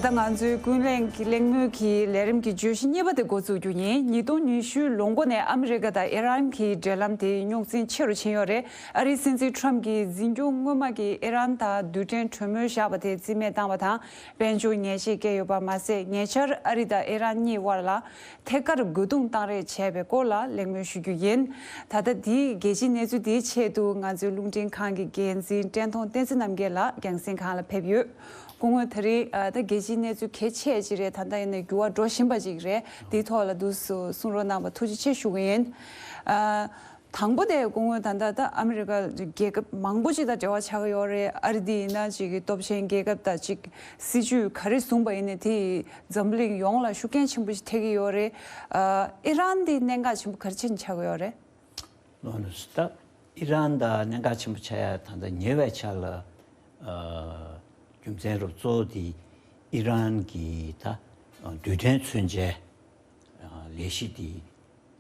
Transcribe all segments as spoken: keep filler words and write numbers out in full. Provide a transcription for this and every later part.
ད་ང་ཚོའི་ཀུན་གླེང་གི་གླེང་མོལ་གྱི་ལས་རིམ་གྱི་བརྗོད་གཞི་གཉིས་པ་དེ་འགོ་འཛུགས་རྒྱུ་ཡིན། ཉིས་སྟོང་ཉི་ཤུའི་ལོ་མགོ་ནས་ཨ་མི་རི་ཀ་དང་ཨི་རན་གྱི་འབྲེལ་ལམ་དེ་རྙོག་འཛིང་ཆེ་རུ་ཕྱིན་ཡོད་རེད། ཨ་རིའི་སྲིད་འཛིན་ཁྲོམ་གྱིས་འཛིན་སྐྱོང་སྔོན་མ་གི་ཨི་རན་དང་རྡུལ་ཕྲན་གྲོས་མོལ་བཞག་པ་དེ་རྩིས་མེད་བཏང་བ་དང་། དཔལ་འབྱོར་ཉེས་ཆད་བཀལ་ཡོད་པ་མ་ཟད། ཉེ་ཆར་ཨ་རི་དང་ཨི་རན་གཉིས་དབར་ལ་ཐད་ཀར་རྒོལ་རྡུང་བཏང་རེས་བྱས་པའི་སྐོར་ལ་གླེང་མོལ་ཞུ་རྒྱུ་ཡིན། ད་ལྟ་འདིའི་རྒྱལ་སྤྱིའི་གནས་ཚུལ་དེའི་ཆེད་དུ་ང་ཚོའི་རླུང་འཕྲིན་ཁང་གི་འགན་འཛིན་བཀྲས་མཐོང་བསྟན་འཛིན་རྣམ་རྒྱལ་ལགས་རྒྱང་སྲིང་ཁང་ལ་ཕེབས་ཡོད། སྐུ་ངོ། ད་རེས་ཨ་ད་རྒྱལ་སྤྱིའི་གནས་ཚུལ་གལ་ཆེ་ཅིག་རེད། ད་ལྟ་ཡིན་ན་འགྱུར་བ་འགྲོ་བཞིན་པ་ཅིག་རེད། དེའི་ཐོག་ལ་འདུག་སེ་གསུང་རོགས་གནང་བ་ཐུགས་རྗེ་ཆེ་ཞུ་གི་ཡིན། ཨ་དང་པོ་དེ་སྐུ་ངོ། ད་ལྟ་ད་ཨ་མི་རི་ཀ་རྒྱལ་ཁབ་མང་པོ་ཅིག་དང་འབྲེལ་བ་ཆགས་ཀྱི་ཡོད་རེད། ཨ་རི་འདི་ཡིན་ན་ཅིག་གི་སྟོབས་ཆེན་རྒྱལ་ཁབ་དང་ཅིག་སྲིད་ཇུས་ག་རེ་བཟུང་པ་ཡིན་ནའི་དེ་འཛམ་བུ་གླིང་ཡོངས་ལ་ཤུགས་རྐྱེན་ཆེན་པོ་ཞིག་ཐེབས་ཀྱི་ཡོད་རེད། ཨ་ཨི་རན་འདི་གནད་འགག་ཆེན་པོ་ག་རེ་བྱས་ནས་ཆགས་ཀྱི་ཡོད་རེད། ལོ་ནུ་སི་ད་ཨི་རན་ད་གནད་འགག་ཆེན་པོ་ཆགས་ཡ་ད་ལྟ་ཉེ་བའི་ཆར་ལ་ཨ་རྒྱུ་མཚན་རུ་གཙོ་བོ་དེ་ཨི་རན་གྱི་ད་རྡུལ་ཕྲན་མཚོན་ཆའི་ཨ་ལས་གཞི་དེ་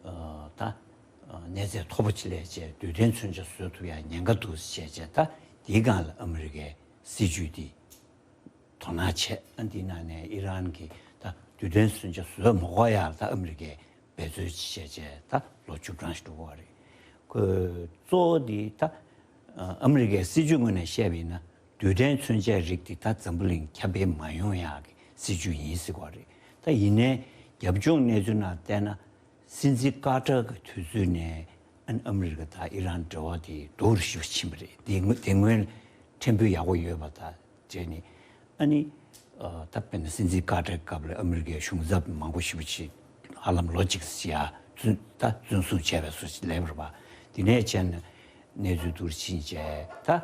ཨ་ད་ཨ་གནས་ཚད་མཐོ་པོ་ཅིག་སླེབས་བྱས་རྡུལ་ཕྲན་མཚོན་ཆ་བཟོ་ཐུབ་ཡ་ཉེན་ཁ་འདུག་ཟེར་བྱས་བྱས། ད་དེའི་སྒང་ལ་ཨ་མི་རི་ཀའི་སྲིད་ཇུས་དེ་དོ་སྣང་བྱས། ཨ་འདི་ནང་ནས་ཨི་རན་གྱིས་ད་རྡུལ་ཕྲན་མཚོན་ཆ་བཟོ་མ་དགོས་ཡ་ལ་ད་ཨ་མི་རི་ཀས་འབད་རྩོལ་བྱས་བྱས་ད་ལོ་བཅུ་གྲངས་ཤིག་འགྲོ་གི་ཡོད་རེད། ཁོས་གཙོ་བོ་འདི་ད་ཨ་མི་རི་ཀའི་སྲིད་ཇུས་ངོས་ནས་བཤད་པ་ཡིན་ན་རྡུལ་ཕྲན་མཚོན་ཆའི་རིགས་འདི་ད་འཛམ་བུ་གླིང་ཁྱབ་སྤེལ་མ་ཡོང་ཡག་གི་སྲིད་ཇུས་ཡིན་ཟེར་གྱི་ཡོད་རེད། ད་ཡིན་ནའི་རྒྱབ་ལྗོངས་གནས་ཚུལ་ནང་བལྟས་ན། སྲིད་འཛིན་ཀར་ཏར་གྱི་དུས་ཚོད་ནས་ཨ་ནི་ཨ་མི་རི་ཀ་དང་ཨི་རན་འབྲེལ་བ་དེ་སྡུག་རུ་ཞེ་པོ་ཕྱིན་པ་རེད། དེ་སྔོན་དེ་སྔོན་ཕྲན་བུ་ཡག་པོ་ཡོད་པ་དང་བྱས་ནས། ཨ་ནི་ཨ་ད་དཔེར་ན་སྲིད་འཛིན་ཀར་ཏར་སྐབས་ལ་ཨ་མི་རི་ཀའི་གཞུང་ཚབ་མང་པོ་ཞེ་པོ་ཅིག་ཧ་ལམ་ལོ་གཅིག་ཙམ་ཡར་བཙོན་ད་བཙོན་བཟུང་བྱས་པའི་བཟོ་ཅིག་སླེབས་པ་རེད་པ། དེ་ནས་བྱས་ན་གནས་ཚུལ་སྡུག་རུ་ཕྱིན་བྱས་ད་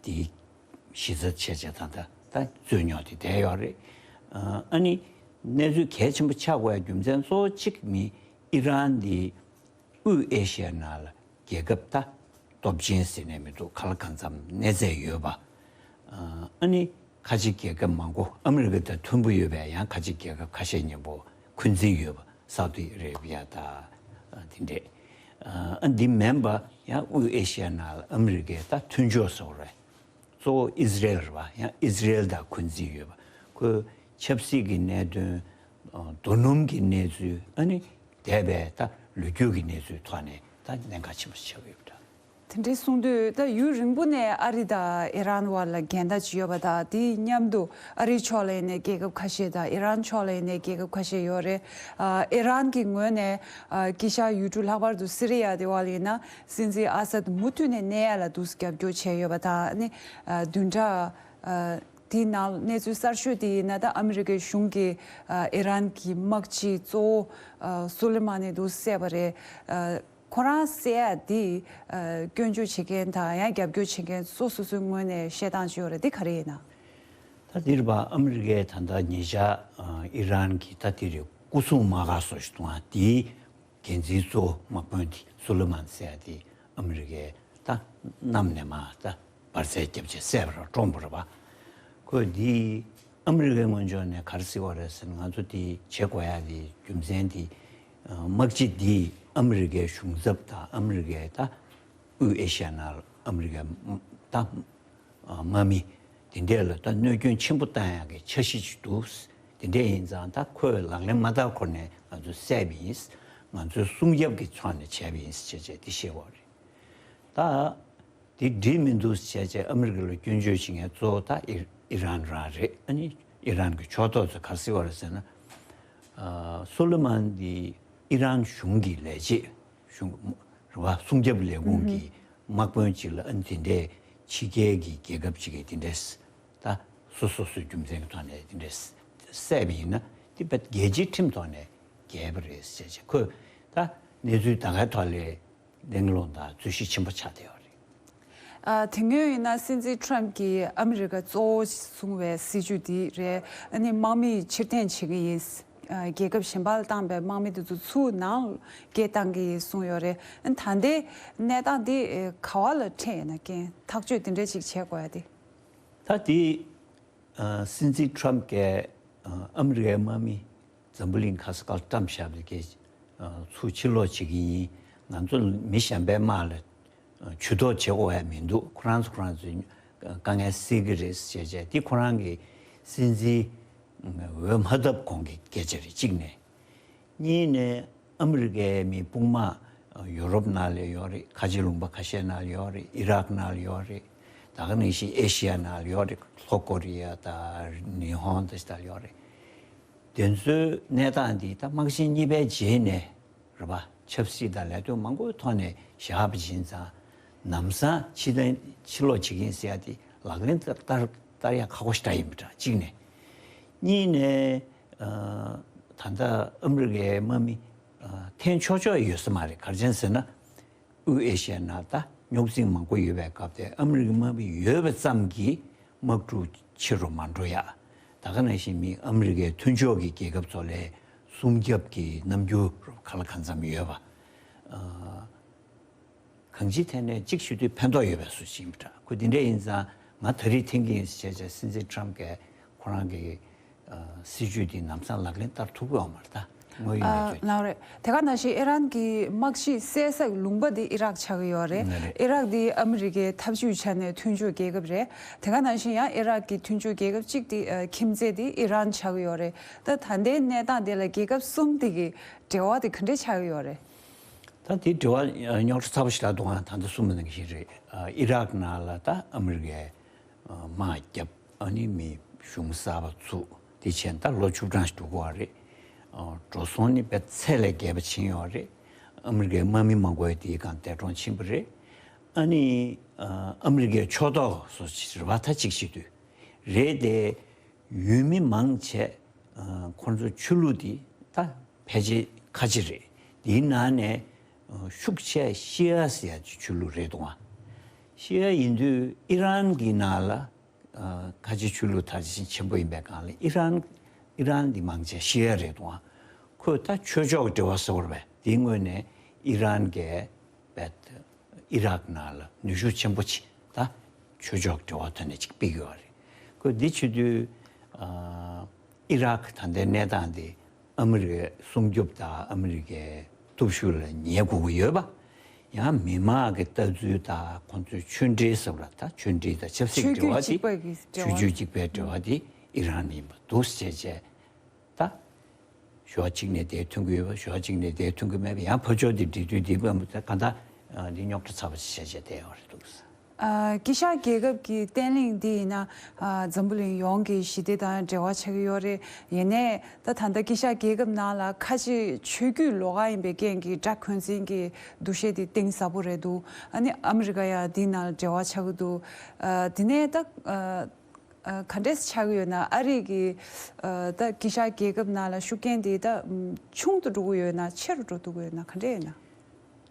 དེའི་གཞི་རྩ་བྱས་བྱས་ད་ད་ད་རྩོད་རྙོག་དེ་བསྡད་ཡོད་རེད། ཨ་ནི་གནས་ཚུལ་གལ་ཆེན་པོ་ཆགས་དགོས་ཡ་རྒྱུ་མཚན་གཙོ་བོ་གཅིག་ནི་ཨི་རན་དེ་དབུས་ཨེ་ཤི་ཡའི་ནང་ལ་རྒྱལ་ཁབ་ད་སྟོབས་ཆེན་ཟེར་ནས་མི་འདུག་ག་ལ་གང་འཚམ་གནས་ཚད་ཡོད་པ། ཨ་ནི་ཁ་ཆེ་རྒྱལ་ཁབ་མང་པོ་ཨ་མི་རི་ཀ་དང་མཐུན་པོ་ཡོད་པའི་ཡང་ཁ་ཆེ་རྒྱལ་ཁབ་ཁ་ཤས་མཉམ་པོ་འཁོན་འཛིན་ཡོད་པ། སའུ་ཏི་ཨ་རེ་བི་ཡ་དང་དེ་འདྲས། ཨ་འདི་མིན་པ་ཡང་དབུས་ཨེ་ཤི་ཡའི་ནང་ལ་ཨ་མི་རི་ཀའི་ད་མཐུན་ཕྱོགས་ཟེར་བ་རེད། གཙོ་བོ་ཨི་ཟི་རེལ་རེད་པ། ཡང་ཨི་ཟི་རེལ་དང་འཁོན་འཛིན་ཡོད་པ། ཁོས་ཆབ་སྲིད་ཀྱི་གནད་དོན། རྡོ་སྣུམ་གྱི་གནས་ཚུལ། ཨ་ནི་འདས་པའི་ད་ལོ་རྒྱུས་ཀྱི་གནས་ཚུལ་ཐོག་ནས་ད་གནད་འགག་ཆེན་པོ་ཆགས་ཡོད་པ་འདྲ། དེ་འདྲའི་གསུང་དུས་ད་ཡུན་རིང་པོ་ནས་ཨ་རི་དང་ཨི་རན་བར་ལ་འགལ་ཟླ་ཅིག་ཡོད་པ་དང་། དེའི་མཉམ་དུ་ཨ་རིའི་ཕྱོགས་ལ་ཡིན་ནའི་རྒྱལ་ཁབ་ཁ་ཤས་དང་ཨི་རན་ཕྱོགས་ལ་ཡིན་ནའི་རྒྱལ་ཁབ་ཁ་ཤས་ཡོད་རེད། ཨ་ཨི་རན་གྱི་ངོས་ནས་ཨ་དཀྱིལ་ཤར་ཡུལ་གྲུ་ལྷག་པར་དུ་སི་རི་ཡ་དེ་བར་ལ་ཡིན་ན་སྲིད་འཛིན་ཨ་སད་མུ་མཐུད་ནས་གནས་ཡ་ལ་འདུག་སེ་རྒྱབ་སྐྱོར་བྱས་ཡོད་པ་དང་། ཨ་ནི་ཨ་བདུན་ཕྲག་ཨ་དེའི་ནང་གནས་ཚུལ་གསར་ཤོས་དེ་ཡིན་ན། ད་ཨ་མི་རི་ཀའི་གཞུང་གིས་ཨ་ཨི་རན་གྱི་དམག་སྤྱི་གཙོ་བོ་ཨ་སུ་ལེ་མ་ནི་འདུག་སེ་བསད་པ་རེད། ཨ་ཁོ་རང་བསད་ཡ་དེ་ཨ་སྐྱོན་བརྗོད་བྱེད་མཁན་དང་ཡང་རྒྱབ་སྐྱོར་བྱེད་མཁན་སོ་སོ་སོའི་ངོས་ནས་བཤད་སྟངས་ཅིག་ཡོད་རེད། དེ་ག་རེ་ཡིན་ན། ད་འདིར་བ་ཨ་མི་རི་ཀའི་ད་ལྟ་ཉེ་ཆར་ཨ་ཨི་རན་གྱི་ད་དེ་རེད། སྐུ་སྲུང་དམག་སྒར་སོགས་ཤིག་གཏོང་བ་དེའི་འགན་འཛིན་གཙོ་བོ་དམག་དཔོན་དེ་སུ་ལེ་མན་ཟེར་ཡ་དེ་ཨ་མི་རི་ཀས་ད་གནམ་ནས་མར་ད་འབར་རྫས་བརྒྱབ་བྱས་བསད་པ་རེད། བཀྲོངས་པ་རེད་པ། ཁོས་འདི་ཨ་མི་རི་ཀའི་ངོས་ཕྱོགས་ནས་ག་རེ་ཟེར་བ་རེད་ཟེར་ན། ང་ཚོ་འདི་བྱེད་དགོས་ཡ་དེ་རྒྱུ་མཚན་དེ་དམག་སྤྱི་འདི་ཨ་མི་རི་ཀའི་གཞུང་ཚབ་དང་ཨ་མི་རི་ཀའི་ད་དབུས་ཨེ་ཤ་ཡ་ནང་ཨ་མི་རི་ཀའི་ད་དམག་མི་དེ་འདྲས་ལ་ད་གནོད་སྐྱོན་ཆེན་པོ་བཏང་ཡག་གི་འཆར་གཞི་ཅིག་འདུག། དེ་འདྲས་ཡིན་ཙང་ད་ཁོས་ལག་ལེན་མ་བསྟར་གོང་ནས་ང་ཚོས་བསད་པ་ཡིན། ང་ཚོས་སྲུང་སྐྱོབ་ཀྱི་ཕྱོགས་ནས་བྱས་པ་ཡིན་ཟེར་བྱས་བྱས་དེ་བཤད་པ་རེད། ད་དེ་འགྲིག་མི་འདུག་ཟེར་བྱས་བྱས་ཨ་མི་རི་ཀ་ལ་སྐྱོན་བརྗོད་བྱེད་མཁན་གཙོ་བོ་ད་ཨི་ཨི་རན་རང་རེད། ཨ་ནི་ཨི་རན་གྱི་ཕྱོགས་གཏོགས་ཚོས་ག་རེ་ཟེར་བ་རེད་ཟེར་ན། ཨ་སུ་ལེ་མན་འདི་ཨི་རན་གཞུང་གི་ལས་བྱེད་གཞུང་རེད་བ། སྲུང་སྐྱོབ་ལས་ཁུངས་ཀྱི་དམག་དཔོན་ཅིག་ལ་ཨ་ནི་དེ་འདྲའི་ཕྱི་རྒྱལ་གྱི་རྒྱལ་ཁབ་ཅིག་གིས་དེ་འདྲའི་ད་སོ་སོ་སོའི་རྒྱུ་མཚན་གྱི་ཐོག་ནས་དེ་འདྲའི་བསད་པ་ཡིན་ན་དེ་རྒྱལ་སྤྱིའི་ཁྲིམས་ཐོག་ནས་འགལ་བ་རེད་ཟེར་བྱས། ཁོས་ད་གནས་ཚུལ་ད་གའི་ཐོག་ལ་གླེང་སློང་དང་རྩོད་གཞི་ཆེན་པོ་ཆགས་བསྡད་ཡོད་རེད། ཨ་དེ་སྔོན་ཡིན་ན་སྲིད་འཛིན་ཊམ་གྱིས་ཨ་མི་རི་ཀ་གཙོ་བོ་བཟུང་བའི་སྲིད་ཇུས་འདི་རེད། ཨ་ནི་དམག་མི་ཕྱིར་འཐེན་བྱེད་ཀྱི་ཡིན། ཨ་རྒྱལ་ཁབ་གཞན་པ་ལ་བཏང་པའི་དམག་མི་དེ་ཚོ་ཚུར་ནང་སྐད་བཏང་གི་ཡིན་གསུངས་ཡོད་རེད། ཨ་ནི་ད་ལྟའི་གནས་སྟངས་འདི་ག་བ་ལ་འཕྲད་ཡོད་ན། རྐྱེན་ཐག་གཅོད་དེ་འདྲ་ཅིག་བྱེད་དགོས་ཡ་དེ། ད་དེ་ཨ་སྲིད་འཛིན་ཊམ་གྱིས་ཨ་ཨ་མི་རི་ཀའི་དམག་མི་འཛམ་བུ་གླིང་ག་ས་ག་ལ་བཀྲམ་བཞག་པའི་གི་ཨ་ཚུར་ཕྱིར་ལོག་བྱེད་ཀྱི་ཡིན། ང་ཚོ་མི་གཞན་པའི་དམག་ལ་ཨ་ཇུས་གཏོགས་བྱེད་དགོས་ཡ་མི་འདུག། ཁོ་རང་ཚོ་ཁོ་རང་ཚོའི་དཀའ་ངལ་སེལ་གྱི་རེད་ཟེར་བྱས་བྱས། དེ་ཁོ་རང་གི་སྲིད་འཛིན་ འོས་མ་བཏབ་གོང་གི་སྐད་ཆ་རེད། གཅིག་ནས། གཉིས་ནས་ཨ་མི་རི་ཀའི་མི་དཔུང་དམག་ཡོ་རོབ་ནང་ལ་ཡོད་རེད། ཁ་ཆེ་ལུང་པ་ཁ་ཤས་ནང་ལ་ཡོད་རེད། ཨི་རག་ནང་ལ་ཡོད་རེད། ད་ག་ནང་བཞིན་ཨེ་ཤི་ཡ་ནང་ལ་ཡོད་རེད། ལྷོ་ཀོ་རི་ཡ་དང་ཉི་ཧོང་དང་ཞིག་ལ་ཡོད་རེད། དེ་ཚོའི་གནས་སྟངས་འདི་ད་དམག་ཆེན་གཉིས་པའི་རྗེས་ནས་རེད་པ། ཆབ་སྲིད་དང་ལས་དོན་མང་པོའི་ཐོག་ནས་བཞག་པ་ཡིན་ཙང་། ལམ་སང་ཕྱིར་འཐེན་ཕྱིར་ལོག་བྱེད་ཀྱི་ཡིན་ཟེར་ཡ་དེ་ལག་ལེན་བསྟར་བསྟར་ཡ་ཁག་པོ་ཞེ་དྲག་ཡིན་པ་འདྲ། གཅིག་ནས། གཉིས་ནས། ཨ། ད་ལྟ་ཨ་མི་རི་ཀའི་དམག་མི་ཨ་འཐེན་ཆོག་ཆོག་ཡོད་ས་མ་རེད། ག་རེ་བྱས་ཟེར་ན། དབུས་ཨེ་ཤི་ཡའི་ནང་ད་རྙོག་འཛིང་མང་པོ་ཡོད་པའི་སྐབས་དེ། ཨ་མི་རི་ཀའི་དམག་མི་ཡོད་པ་ཙམ་གྱིས་དམག་འཁྲུག་ཆེ་རུ་མ་འགྲོ་ཡ། ད་ག་ནང་བཞིན་མི་ཨ་མི་རི་ཀའི་མཐུན་ཕྱོགས་ཀྱི་རྒྱལ་ཁབ་ཚོ་ལ་སྲུང་སྐྱོབ་ཀྱི་རྣམ་འགྱུར་ག་ལ་གང་འཚམ་ཡོད་པ། ཨ། གང་ཅིའི་ཐད་ནས་གཅིག་ཞུ་དུས་ཕན་ཐོགས་ཡོད་པའི་བཟོ་ཞིག་ཡིན་པ་འདྲ། ཁོ་འདི་འདྲ་ཡིན་ཙང་། ང་ད་རེས་འཐེན་གྱི་ཡིན་ཟེར་བྱས་བྱས། སྲིད་འཛིན་ཊམ་གྱིས་ཁོ་རང་གི་ཨ་སྲིད་ཇུས་འདི་ལམ་སང་ལག་ལེན་བསྟར་ཐུབ་ཀྱི་ཡོད་མ་རེད་ད། དངོས་ཡོད་གནས་ཚུལ། ལགས་རེད། དེ་ག་ནང་བཞིན་ཨི་རན་གྱི་དམག་གཞི་གསལ་ས་ལུང་པ་འདི་ཨི་རག་ཆགས་ཀྱི་ཡོད་རེད། ཨི་རག་འདི་ཨ་མི་རི་ཀའི་འཐབ་ཇུས་ཆ་ནས་མཐུན་ཕྱོགས་རྒྱལ་ཁབ་རེད། དེ་ག་ནང་བཞིན་ཡང་ཨི་རག་གི་མཐུན་ཕྱོགས་རྒྱལ་ཁབ་གཅིག་དེ་ཨ་ཁྱིམ་མཚེས་དེ་ཨི་རན་ཆགས་ཀྱི་ཡོད་རེད། ད་ད་ལྟའི་གནས་སྟངས་དེ་ལ་རྒྱལ་ཁབ་གསུམ་དེ་གི་འབྲེལ་བ་དེ་ག་འདྲས་ཆགས་ཀྱི་ཡོད་རེད། ད་དེ་འབྲེལ་བ་རྙོག་དྲ་ཚ་པོ་ཞིག་ལ་འདུག་ཨང་། ད་ལྟ་གསུངས་པ་ནང་བཞིན་རེད། ཨི་རག་ནང་ལ་ད་ཨ་མི་རི་ཀས་དམག་བརྒྱབ། ཨ་ནི་མི་གཞུང་གསར་པ་བཙུགས། དེ་བྱས་ད་ལོ་བཅུ་གྲངས་ཤིག་འགྲོ་གི་ཡོད་རེད། འགྲོ་སོང་ནི་དཔེ་ཚད་ལས་བརྒལ་བ་ཕྱིན་ཡོད་རེད། ཨ་མི་རི་ཀའི་དམག་མི་མང་པོ་ཡང་དེའི་སྒང་འདས་གྲོངས་ཕྱིན་པ་རེད། ཨ་ནི་ཨ་མི་རི་ཀའི་ཕྱོགས་གཏོགས་སུ་རེད་པ། ད་གཅིག་བྱེད་དུས་རེད་དེ། ཡུལ་མི་མང་ཆེ་ཨ་ཁོང་ཚོའི་ཆོས་ལུགས་འདི་ད་ཕལ་ཆེར་ཁ་ཆེ་རེད། དེའི་ནང་ནས་ཨ་ཤུགས་ཆེ་ཤི་ཡ་ཟེར་ཡ་ཆོས་ལུགས་རེད་འདུག་ཨ། ཤི་ཡ་ཡིན་དུས་ཨི་རན་གྱི་ནང་ལ་ཨ་ཁ་ཆེ་ཆོས་ལུགས་དར་ཞིང་ཆེན་པོ་ཡིན་པའི་སྒང་ལ། ཨི་རན་ཨི་རན་འདི་མང་ཆེ་ཤི་ཡ་རེད་འདུག་ཨ། ཁོས་ད་ཆོས་ཕྱོགས་ཀྱི་འབྲེལ་བ་བཟོ་དགོས་རེད་པས། དེའི་སྔོན་ནས་ཨི་རན་གྱིས་བེད་ཨི་རག་ནང་ལ་ནུས་ཤུགས་ཆེན་པོ་ཅིག་ད་ཆོས་ཕྱོགས་འབྲེལ་བ་ཐོག་ནས་ཅིག་སྤེལ་གྱི་ཡོད་རེད། ཁོས་འདི་བྱེད་དུས་ཨ་ཨི་རག་ད་ལྟའི་གནས་སྟངས་འདི་ཨ་མི་རི་ཀའི་སྲུང་སྐྱོབ་དང་ཨ་མི་རི་ཀའི་སྟོབས་ཤུགས་ལ་ཉེ་དགོས་ཀྱི་ཡོད་པ། ཡང་མི་མང་གི་ལྟ་ཚུལ་དང་ཁོང་ཚོའི་ཆོས་འབྲེལ་ཟེར་བ་ལ། ད་ཆོས་འབྲེལ་དང་ཆབ་སྲིད་ཀྱི་འབྲེལ་བ་འདི། ཆོས་བརྒྱུད་གཅིག་པའི་འབྲེལ་བ། ཆོས་བརྒྱུད་གཅིག་པའི་འབྲེལ་བ་འདི་ཨི་རན་ཡིན་པ་འདུག་ཟེར་བྱས། ད་ཞོར་གཅིག་ནས་དེ་མཐུན་གྱི་ཡོད་པ། ཞོར་གཅིག་ནས་དེ་མཐུན་གྱི་མེད་པ། ཡང་ཕར་ཕྱོགས་དེ་འབྲེལ་མཐུད་དེ་གང་ལྟར་འདི་རྙོག་དྲ་ཚ་པོ་ཞིག་བྱས་བྱས་བསྡད་ཡོད་རེད་འདུག། ཨ། དཀྱིལ་ཤར་རྒྱལ་ཁབ་ཀྱི་བརྟན་ལྷིང་འདི་ཡིན་ན། ཨ། འཛམ་བུ་གླིང་ཡོངས་ཀྱི་ཞི་བདེ་དང་འབྲེལ་བ་ཆགས་ཀྱི་ཡོད་རེད། ཡིན་ནའི་ད་ད་ལྟ་དཀྱིལ་ཤར་རྒྱལ་ཁབ་ནང་ལ་ཁ་ཆེ་ཆོས་བརྒྱུད་ལོགས་ཀ་ཡིན་པའི་རྐྱེན་གྱིས་དགྲ་འཁོན་འཛིན་གྱི་འདུ་ཤེས་དེ་གཏིང་ཟབ་པོ་རེད་འདུག། ཨ་ནི་ཨ་མི་རི་ཀ་ཡང་འདི་ནང་ལ་འབྲེལ་བ་ཆགས་ཀྱི་འདུག། ཨ། དེ་ནས་ད། ཨ། ཨ། ག་འདྲས་ཆགས་ཀྱི་ཡོད་ན། ཨ་རི་གི། ཨ། ད་དཀྱིལ་ཤར་རྒྱལ་ཁབ་ནང་ལ་ཤུགས་རྐྱེན་དེ་ད་ཆུང་དུ་འགྲོ་གི་ཡོད་ན་ཆེ་རུ་འགྲོ་ཐུབ་ཀྱི་ཡོད་ན། ག་འདྲས་ཡོད་ན།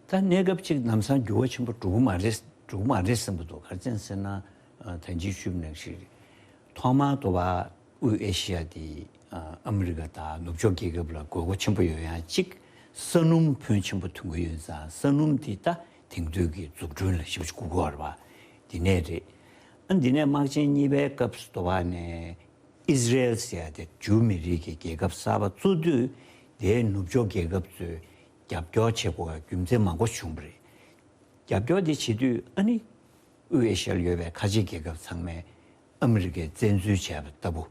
ད་གནས་སྐབས་ཅིག་ལམ་སང་འགྱུར་བ་ཆེན་པོ་འགྲོ་གི་མ་རེད། འགྲོ་གི་མ་རེད་བསམ་གྱི་འདུག། ག་རེ་བྱས་ཟེར་ན། ཨ། ད་གིན་ཞུས་པ་ནང་བཞིན་རེད། ཐོག་མར་དུ་བ་དབུས་ཨེ་ཤི་ཡ་དེ། ཨ། ཨ་མི་རི་ཀ་དང་ནུབ་ཕྱོགས་རྒྱལ་ཁབ་ལ་དགོས་མཁོ་ཆེན་པོ་ཡོད། ཡང་གཅིག་ས་སྣུམ་ཕོན་ཆེན་པོ་ཐོན་གྱི་ཡོད་ཙང་། ས་སྣུམ་དེ་ད་དེང་དུས་ཀྱི་འཛུགས་སྐྲུན་ལ་ཞེ་པོ་ཅིག་དགོས་ཀྱི་ཡོད་རེད་པ། དེ་ནས་རེད། ཨ། འདི་ནས་དམག་ཆེན་གཉིས་པའི་སྐབས་སུ་དུ་བ་ནས་ཨི་ཟི་རེལ་ཟེར་ཡ་དེ་ཇུའུ་མི་རིགས་ཀྱི་རྒྱལ་ཁབ་གསར་པ་བཙུགས་དུས། དེའི་ནུབ་ཕྱོགས་རྒྱལ་ཁབ་ཚོས་རྒྱབ་སྐྱོར་བྱེད་དགོས་པའི་རྒྱུ་མཚན་མང་པོ་བྱུང་བ་རེད། རྒྱབ་སྐྱོར་དེ་བྱེད་དུས། ཨ་ནི་དབུས་ཨེ་ཤི་ཡར་ཡོད་པའི་ཁ་ཆེ་རྒྱལ་ཁབ་ཚང་མས་ཨ་མི་རི་ཀས་བཙན་འཛུལ་བྱས་པ་ལྟ་བུ།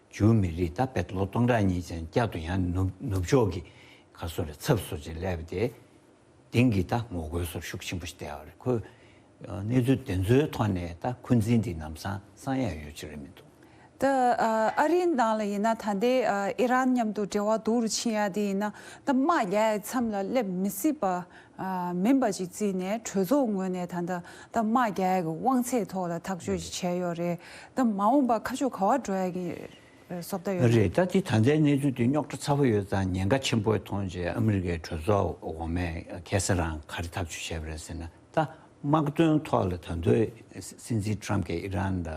ཇུའུ་མི་རིགས་ད་བེད་ལོ་སྟོང་ཕྲག་གཉིས་ཅན་བསྐྱར་དུ་ཡང་ནུབ་ནུབ་ཕྱོགས་ཀྱི་ག་སོ་རེ་ཚབ་སོ་ཅིག་སླེབས་པ་དེ། དེང་གི་ད་ངོ་རྒོལ་སོར་ཤུགས་ཆེན་པོ་ཞིག་བསྡད་པ་རེད། ཁོས་གནས་ཚུལ་དེ་ཚོའི་ཐོག་ནས་ད་འཁོན་འཛིན་འདི་ལམ་སང་སངས་ཡག་ཡོད་ཀྱི་རེད་མི་འདུག། ད་ཨ་རིའི་ནང་ལ་ཡིན་ན། ད་ལྟའི་ཨི་རན་མཉམ་དུ་འབྲེལ་བ་སྡུག་རུ་ཕྱིན་ཡ་དེ་ཡིན་ན། ད་དམག་རྒྱག་ཡའི་མཚམས་ལ་སླེབས་མི་སྲིད་པ་མིན་པ་ཅིག་བརྩིས་ནས། གྲོས་ཚོགས་ངོས་ནས་ད་ལྟ་ད་དམག་རྒྱག་ཡ་གི་དབང་ཚད་ཐོག་ལ་ཐག་གཅོད་ཅིག་བྱས་ཡོད་རེད། ད་མ་འོངས་པ་ཁ་ཕྱོགས་ག་པར་འགྲོ་ཡ་གི་བཟོ་ལྟ་ཡོད་ན། རེད། ད་དེ་ད་ལྟའི་གནས་ཚུལ་དེ་རྙོག་དྲ་ཚ་པོ་ཡོད་ཙང་། ཉེན་ཁ་ཆེན་པོ་མཐོང་བྱས་ཨ་མི་རི་ཀའི་གྲོས་ཚོགས་འོག་མས་ཁ་སང་རང་ག་རེ་ཐག་གཅོད་བྱས་པ་རེད་ཟེར་ན། ད་དམག་དོན་ཐོག་ལ་ད་དུང་སྲིད་འཛིན་ཊམ་གྱིས་ཨི་རན་ལ་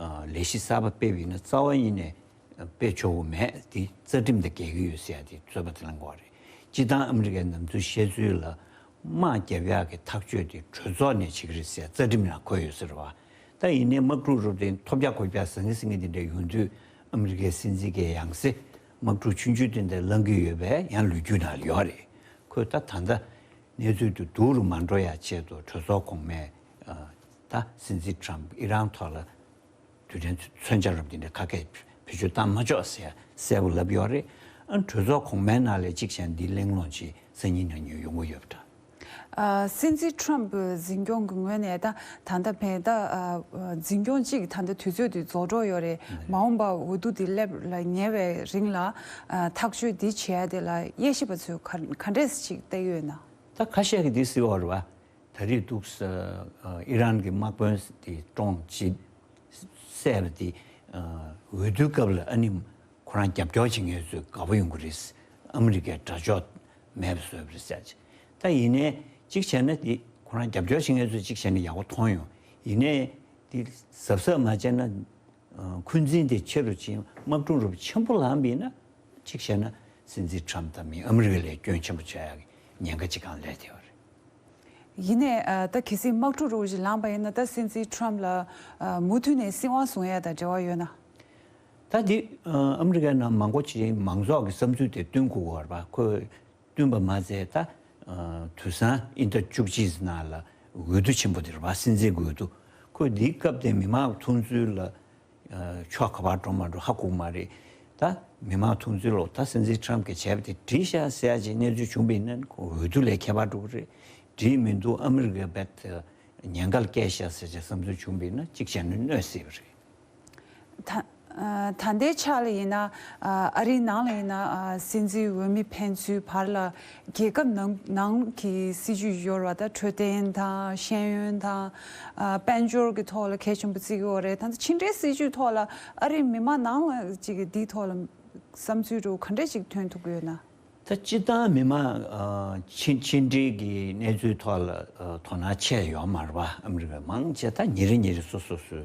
ལས་གཞི་གསར་པ་སྤེལ་བ་ཡིན་ན། རྩ་བ་ཉིད་ནས་སྤེལ་ཆོག་གི་མེད། དེ་རྩ་ཁྲིམས་དང་འགལ་གྱི་ཡོད་ཟེར་ཡ་དེ་རྩོད་པ་དེ་ལངས་ཀྱི་ཡོད་རེད། སྤྱིར་བཏང་ཨ་མི་རི་ཀའི་ནང་དོན་བཤད་ཚུལ་ལ། དམག་རྒྱག་ཡག་གི་ཐག་གཅོད་དེ་གྲོས་ཚོགས་ནས་བྱེད་ཀྱི་རེད་ཟེར་རྩ་ཁྲིམས་ནང་འཁོད་ཡོད་ཟེར་བ། ད་ཡིན་ནའི་དམག་འཁྲུག་རུབ་སྟེ་ཐོལ་རྒྱག་རྐོ་རྒྱག་ཟང་ངེ་ཟིང་ངེ་དེ་འདྲ་ཡོང་དུས། ཨ་མི་རི་ཀའི་སྲིད་འཛིན་གྱིས་ཡང་སེ་དམག་འཁྲུག་ཆུང་ཆུང་དེ་འདྲ་བསླང་གི་ཡོད་པའི་ཡང་ལོ་རྒྱུས་ནང་ལ་ཡོད་རེད། ཁོས་ད་ད་ལྟ་གནས་ཚུལ་དེ་སྡུག་རུ་མ་འགྲོ་ཡ་ཆེད་དུ་གྲོས་ཚོགས་གོང་མས། ཨ། ད་སྲིད་འཛིན་ཊམ་ཨི་རན་ཐོག་ལ་རྡུལ་ཕྲན་མཚོན་ཆ་རབ་འདི་འདྲ་ཁ་སྐད་ བེད་སྤྱོད་བཏང་མ་ཆོག་ཟེར་གསལ་པོ་ལབ་ཡོད་རེད། ཨ་གྲོས་ཚོགས་གོང་མའི་ནང་ལ་གཅིག་བྱས་ན་འདི་གླེང་སློང་ཅིག་སང་ཉིན་གནངས་ཉིན་ཡོང་གི་ཡོད་པ་འདྲ། ཨ་སྲིད་འཛིན་ཁྲོམ་ཕུའི་འཛིན་སྐྱོང་གི་ངོས་ནས་ད་ད་ལྟ་བས་ད་ཨ་འཛིན་སྐྱོང་གཅིག་ད་ལྟ་དུས་ཚོད་དེ་རྫོགས་འགྲོ་ཡོད་རེད། མ་འོངས་པ་འོས་བསྡུ་དེ་སླེབས་ལ་ཉེ་བའི་རིང་ལ་ཨ་ཐག་གཅོད་འདི་བྱེད་ཡ་དེ་ལ་དབྱེ་ཞིབ་པ་ཚོས་ག་ག་འདྲས་ཅིག་བལྟས་ཡོད་ན། ད་ཁ་ཤས་ཀྱིས་འདི་ཟེར་བ་རེད་བ། ད་རེས་འདུག་ས་ཨི་རན་གྱི་དམག་དཔོན་དེ་བཀྲོངས་རྗེས་བསད་པ་དེ་འོས་བསྡུའི་སྐབས་ལ་ཨ་ནི་ཁོ་རང་རྒྱབ་སྐྱོར་བྱེད་མཁན་ཚོས་དགའ་པོ་ཡོང་གི་རེད། ཨ་མི་རི་ཀའི་དགྲ་ཕྱོགས་མེད་པ་བཟོས་པ་རེད་ཟེར་ཅིག་ད་ཡིན་ནའི་གཅིག་བྱས་ན་དེ་ཁོ་རང་རྒྱབ་སྐྱོར་བྱེད་མཁན་ཚོས་གཅིག་བྱས་ན་ཡག་པོ་མཐོང་ཡོང་། ཡིན་ནའི་དེ་གཟབ་གཟབ་མ་བྱས་ན། འཁོན་འཛིན་དེ་ཆེ་རུ་ཕྱིན། དམག་འཁྲུག་རུ་ཆེན་པོ་ལངས་པ་ཡིན་ན་གཅིག་བྱས་ན་སྲིད་འཛིན་ཁྲམ་དང་མི་ཨ་མི་རི་ཀ་ལ་སྐྱོན་ཆེན་པོ་བྱ་ཡག་གི་ཉེན་ཁ་ཅིག་གང་སླེབས་བསྡད་ཡོད་རེད། ཡིན་ནའི་ཨ་ད་གལ་སྲིད་དམག་འཁྲུག་རུ་ཞིག་ལངས་པ་ཡིན་ན་ད་སྲིད་འཛིན་ཁྲམ་ལ་ཨ་མུ་མཐུད་ནས་སྲིད་དབང་བཟུང་ཡ་དང་འབྲེལ་བ་ཡོད་ན། ད་འདི་ཨ་ཨ་མི་རི་ཀའི་ནང་མང་པོ་ཅིག་མང་ཚོགས་ཀྱི་བསམ་ཚུལ་དེ་བསྟུན་དགོས་པ་རེད་པ། ཁོས་བསྟུན་པ་མ་ཟད་ད་ཨ་དུས་སང་དབྱིན་ཟླ་བཅུ་གཅིག་ནང་ལ་འོས་བསྡུ་ཆེན་པོ་དེ་རེད་པ། སྲིད་འཛིན་གྱི་འོས་བསྡུ། ཁོས་འདིའི་སྐབས་དེ་མི་མང་མཐོང་ཚུལ་ལ་ཨ་ཕྱོགས་ག་པར་འགྲོ་མ་འགྲོ་ཧ་གོ་གི་མ་རེད། ད་མི་མང་མཐོང་ཚུལ་ལོ་ད་སྲིད་འཛིན་ཁྲམ་གྱིས་བྱས་པ་དེ་འགྲིག་ཤག་ཟེར་ཡ་ཅིག་གནས་ཚུལ་བྱུང་བ་ཡིན་ན་ཁོ་འོས་བསྡུ་ལས་ཁྱད་པར་འགྲོ་གི་རེད། འགྲིག་མི་འདུག་ཨ་མི་རི་ཀའི་རྦད་དེ་ཉེན་ཁ་ལ་བཀལ་ཤག་ཟེར་བྱས་བསམ་ཚུལ་བྱུང་བ་ཡིན་ན་གཅིག་བྱས་ན་གནོད་སྲིད་པ་རེད། ད་ཨ་ད་ལྟའི་ཆ་ལ་ཡིན་ན་ཨ་ཨ་རིའི་ནང་ལ་ཡིན་ན་ཨ་སྲིད་འཛིན་འོས་མི་ཕན་ཚུན་བར་ལ་རྒྱལ་ཁབ་ནང་ནང་གི་སྲིད་ཇུས་ཡོད་རེད་བ། ད་འཕྲོད་བསྟེན་དང་ཤེས་ཡོན་དང་ཨ་དཔལ་འབྱོར་གྱི་ཐོག་ལ་གལ་ཆེན་པོ་བརྩི་གི་ཡོད་རེད། ད་ལྟ་ཕྱི་འབྲེལ་སྲིད་ཇུས་ཐོག་ལ་ཨ་རིའི་མི་མང་ནང་ལ་ཅིག་གི་འདིའི་ཐོག་ལ་བསམ་ཚུལ་འདྲ་བོ་ག་འདྲ་ཅིག་ཐོན་ཐུབ་ཀྱི་ཡོད་ན། ད་སྤྱིར་བཏང་མི་མང་ཨ་ཕྱི་ཕྱི་འབྲེལ་གྱི་གནས་ཚུལ་ཐོག་ལ་ཨ་དོ་སྣང་ཆེ་ཡོད་མ་རེད་པ། ཨ་མི་རི་ཀའི་མང་ཆེ་ད་ཉིན་རེ་ཉིན་རེ་སོ་སོ་སོའི་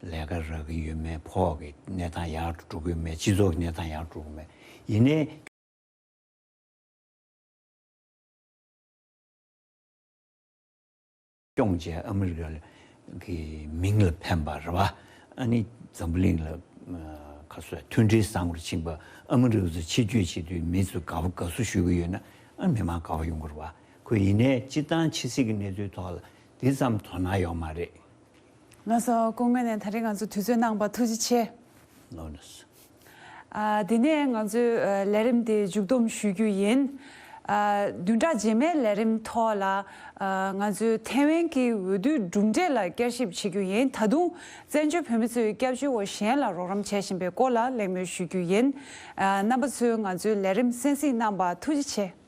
ལས་ཀ་རག་གི་ཡོད་མེད། ཕོགས་ཀྱི་གནས་སྟངས་ཡག་ཏུ་འགྲོ་གི་ཡོད་མེད། སྤྱི་ཚོགས་ཀྱི་གནས་སྟངས་ཡག་ཏུ་འགྲོ་གི་ཡོད་མེད། ཡིན་ནའི། སྐྱོང་བྱས་ཨ་མི་རི་ཀ་གི་མིང་ལ་ཕན་པ་རེད་བ། ཨ་ནི་འཛམ་བུ་གླིང་ལ་ཁ་སོ་མཐུན་སྒྲིལ་བཟང་པོར་ཕྱིན་པ། ཨ་མི་རི་ཀ་ཚོ་ཕྱི་སྐྱོད་བྱེད་དུས་མི་ཚོ་དགའ་པོ་དགའ་བསུ་ཞུ་གི་ཡོད་ན་ཨ་མི་མང་དགའ་པོ་ཡོང་གི་རེད་བ། ཁོ་ཡིན་ནའི་སྤྱིར་བཏང་ཕྱི་སྲིད་ཀྱི་གནས་ཚུལ་ཐོག་ལ་འདི་ཙམ་དོ་སྣང་ཡོད་མ་རེད། ལགས་སོ། སྐུ་ངོ་ནས་ད་རེས་ང་ཚོ་དུས་ཚོད་གནང་བར་ཐུགས་རྗེ་ཆེ། ལགས་སོ། ཨ་དེ་ནས་ང་ཚོའི་ཨ་ལས་རིམ་དེ་མཇུག་བསྡོམས་ཞུ་རྒྱུ་ཡིན། ཨ་བདུན་ཕྲག་རྗེས་མའི་ལས་རིམ་ཐོག་ལ་ཨ་ང་ཚོའི་ཐའེ་ཝན་གྱི་འོས་བསྡུའི་གྲུབ་འབྲས་ལ་བསྐྱར་ཞིབ་བྱེད་རྒྱུ་ཡིན། ད་དུང་བཙན་བྱོལ་བོད་མི་ཚོས་སྐྱབས་བཅོལ་བ་གཞན་ལ་རོགས་རམ་བྱེད་བཞིན་པའི་སྐོར་ལ་གླེང་མོལ་ཞུ་རྒྱུ་ཡིན། ཨ་རྣམ་པ་ཚོས་ང་ཚོའི་ལས་རིམ་གསན་གཟིགས་གནང་བར་ཐུགས་རྗེ་ཆེ།